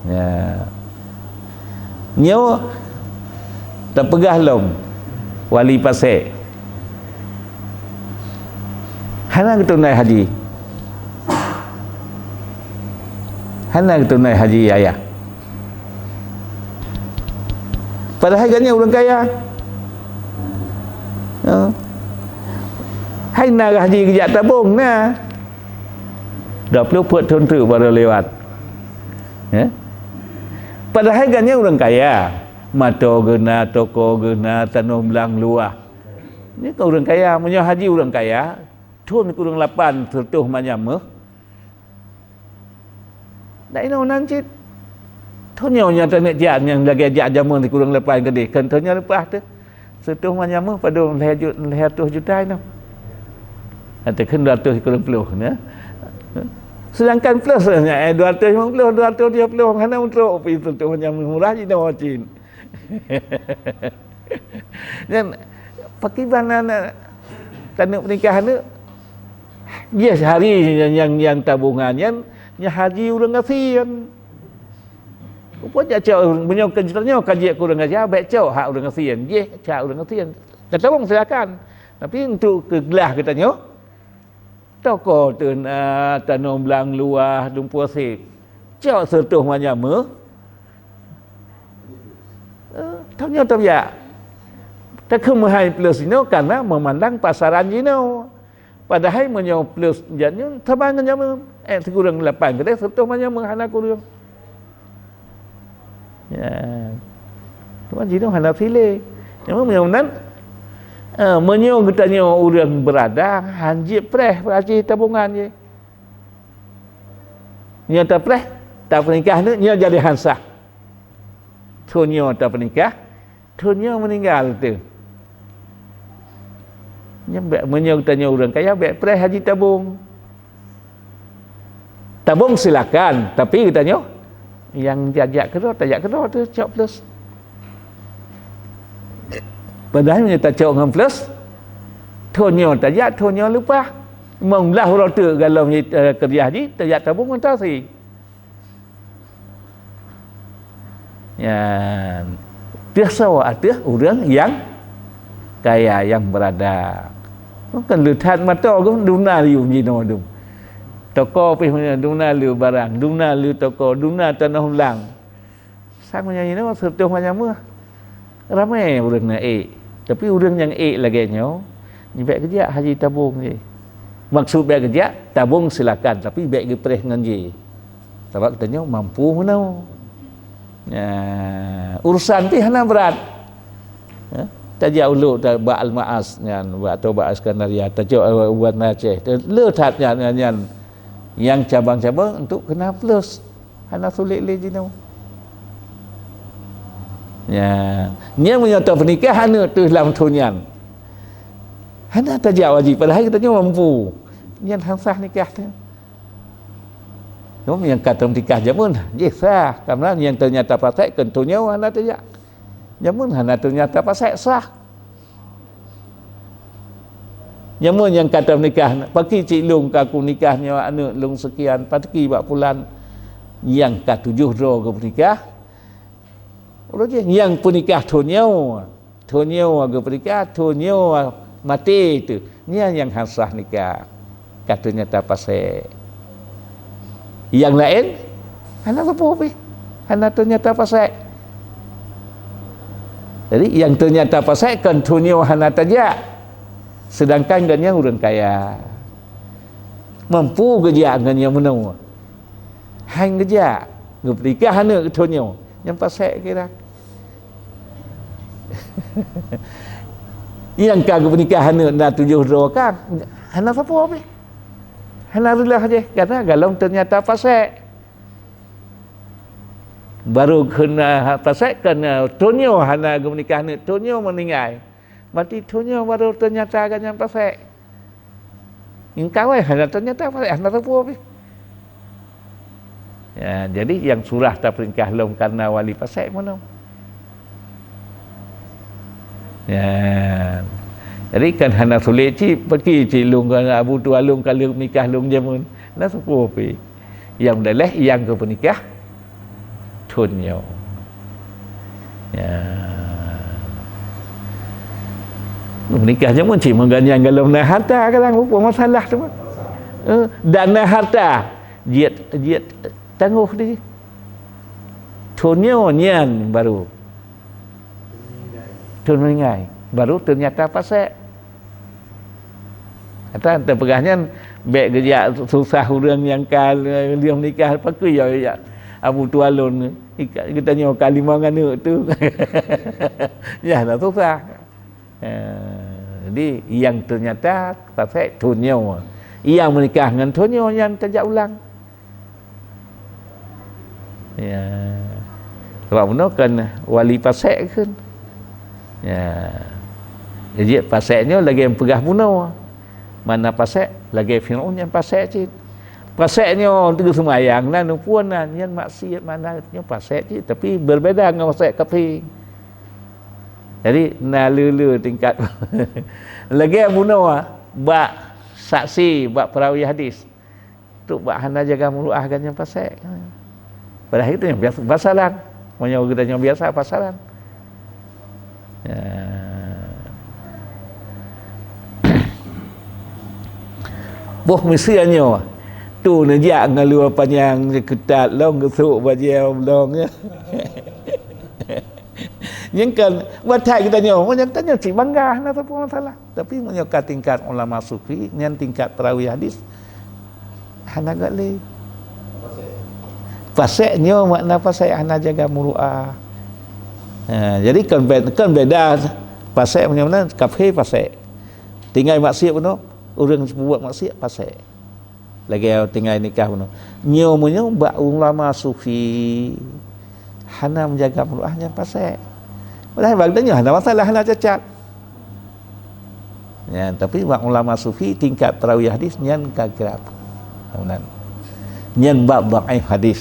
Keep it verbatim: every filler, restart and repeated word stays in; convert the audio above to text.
Ya. Nyoe tapeugah lom wali Pasek. Hana geutunai haji. Hana geutunai haji ayah. Padahai gobnyan ureuëng kaya. Ha. Hai na haji geujak tabong na. Dua ploh peuet thon teuk baru lewat. Ya. Padahai gobnyan ureuëng kaya. Moto geuh na, toko geuh na, tanoh blang luwah. Nyoe kan ureuëng kaya, meunyoe haji ureuëng kaya, thon kureueng lapan seureutôh manyam méuh. Dak inoe nan cit. Thon nyoe nyang taneuk jak nyang lagée jak jameun sikureueng lapan keudeh, kan thon nyoe leupah teuh. Seureutôh manyam méuh padub lhée ju-, lhée reutôh juta inoe. Atawa kheun dua reutôh sikureueng ploh, ya. Sedangkan plus nyan, eh, dua reutôh limong ploh, dua reutôh tujoh ploh, hana meutrok pih seureutôh manyam méuh, murah jinoe cit. Nyan, pakriban aneuk taneuk peunikah aneuk, jih hari nyang, nyang, nyang tabungan nyan, nyan haji ureuëng gasien. Upon jak cok, meunyoe ka, tanyoe ka jeuet keu ureuëng gasien, bék cok hak ureuëng gasien, jih hak ureuëng gasien. Tatabong silakan. Tapi untuk keu glah geutanyoe, toko teuh na, tanoh blang luwah, lumpur sép. Cok seureutôh manyam méuh. Eh, tanyoe tabiak. Takheun meuhai plus jinoe karena memandang pasaran jinoe. Padahai meunyoe plus jak nyoe sama ngon jameun. Eh, sikureueng lapan keudeh seureutôh manyam méuh hana kureueng. Ya. Cuma jinoe hana sileh. Cuma meunyoe nan, eh, meunyoe geutanyoe ureuëng beurada, han jeuet preh haji tabungan jih. Nyoe tapreh, tapeunikah nyoe, nyoe jadi han sah. Thon nyoe tapeunikah, thon nyoe meuninggai teuh. Nyoe bék, meunyoe geutanyoe ureuëng kaya, bék preh haji tabong. Tabong silakan, tapi geutanyoe nyang jak-jak keudroe, tajak keudroe teuh cok plus. Padahai meunyoe tacok ngon plus, thon nyoe tajak, thon nyoe leupah. Limong blaih uroe teuk galom, eh, keureuja jih, tajak tabong ngon tasi. Nyan, teuh soe ateueh ureuëng nyang kaya, nyang beurada. Bukan le that mata geuh dum na lé jinoe dum. Toko pih dum na lé barang, dum na lé toko, dum na tanoh blang. Sang meunyoe jinoe seureutôh manyam méuh. Ramé ureuëng na ék, tapi ureuëng nyang ék lagée nyoe, nyoe bék geujak haji tabong jih. Maksud bék geujak, tabong silakan, tapi bék geupreh ngon jih. Sabab geutanyoe mampu meunoe. Ya, urusan pih hana brat. Ya, tajak ulok ta-, bak Almaas nyan, bak, atau bak Iskandaria, tajak, eh, u Banda Aceh. Le that nyan, nyan, nyan. Nyang cabang-cabang untuk kena plus. Hana sulet lé jinoe. Ya, nyan meunyoe tapeunikah aneuk teuh lam thon nyan. Hana tajak wajéb, padahai geutanyoe mampu. Nyan han sah nikah teuh. Nyoe nyang ka tapeunikah jameun, jih sah. Karena nyang teunyata pasek keu thon nyoe hana tajak. Jameun hana teunyata pasek sah. Jameun nyang ka tapeunikah, pakri cit lôn ka kunikah nyoe aneuk lôn seukian, pakri bak pulan nyang ka tujoh droe geupeunikah. Uroe jih nyang peunikah thon nyoe, thon nyoe geupeunikah, thon nyoe maté teuh. Nyan nyang han sah nikah. Ka teunyata pasek. Nyang laén hana sapeue pih. Hana teunyata pasek. Jadi nyang teunyata pasek kon thon nyoe hana tajak. Sedangkan gobnyan ureuëng kaya. Mampu geujak ngon nyang meunoe. Han geujak, geupeunikah aneuk thon nyoe, nyang pasek kira. Nyang ka geupeunikah aneuk na tujoh droe ka, hana sapeue pih. Hana reulah jih, karena galom teunyata pasek. Baru kheun pasek kan, thon nyoe hana geupeunikah aneuk, thon nyoe meuninggai. Berarti thon nyoe baru teunyata gobnyan pasek. Nyang kawai hana teunyata pasek, hana sapeue pih. Ya, jadi nyang surah tapeunikah lom karena wali pasek meunoe. Ya. Jadi kan hana sulet cit, pakri cit lôn ngon Abu Tuha lôn ka lheueh nikah lôn jameun. Hana sapeue pih. Nyang daleh nyang geupeunikah Thôn nyoe. Ya. Menikah jameun cit meuganyang golom na harta kadang, peue masalah teuma. Eh, dan na harta, jeuet, jeuet tanggôh di. Thôn nyoe nyan baru. Thôn meuninggai, baru thôn nyata pasék. Ata teupeugah nyan, bék geujak susah ureuëng nyang ka lheueh nikah, pakri ya, ya Abu Tuan lôn, geutanyoe ka limong aneuëk tu. Ya na susah. Eh, jadi yang ternyata pasék thôn nyoe. Yang menikah ngon thôn nyoe nyan tajak ulang. Ya. Sebab bunoe kan wali pasék kan. Ya. Jadi pasék nyoe lagée peugah bunoe. Mana pasék lagée Firaun nyang pasék cit. Pasék nyoe teungoh seumayang nan upun nan nyan maksiat, mana nyoe pasék cit tapi berbeda ngon pasék kafé. Jadi na le-le tingkat. Lagée bunoe bak saksi bak perawi hadis. Tu bak hana jaga muruah ganyang pasék. Padahai itu yang biasa pasaran. Meunyoe geutanyoe biasa pasaran. Ya. Boh misi nyoe. Tu neujak ngon luwa panyang keutat lom geusok bajée lom ya. Nyang kan buat that geutanyoe, nyang tanyoe cit bangga hana sapeue masalah. Tapi meunyoe ka tingkat ulama sufi, nyan tingkat perawi hadis, hana gak lé. Pasék nyoe makna pasék hana jaga muruah. Ha, jadi kon be-, kon beda pasék meunyoe meunan kafé pasék. Tinggai maksiat bunoe, ureuëng peubuet maksiat pasék. Lagée tinggai nikah bunoe. Nyoe meunyoe bak ulama sufi hana menjaga muruah nyan pasék. Padahai bak geutanyoe hana masalah, hana cacat. Ya, tapi bak ulama sufi tingkat perawi hadis nyan ka grab. Nyan bab dhaif hadis.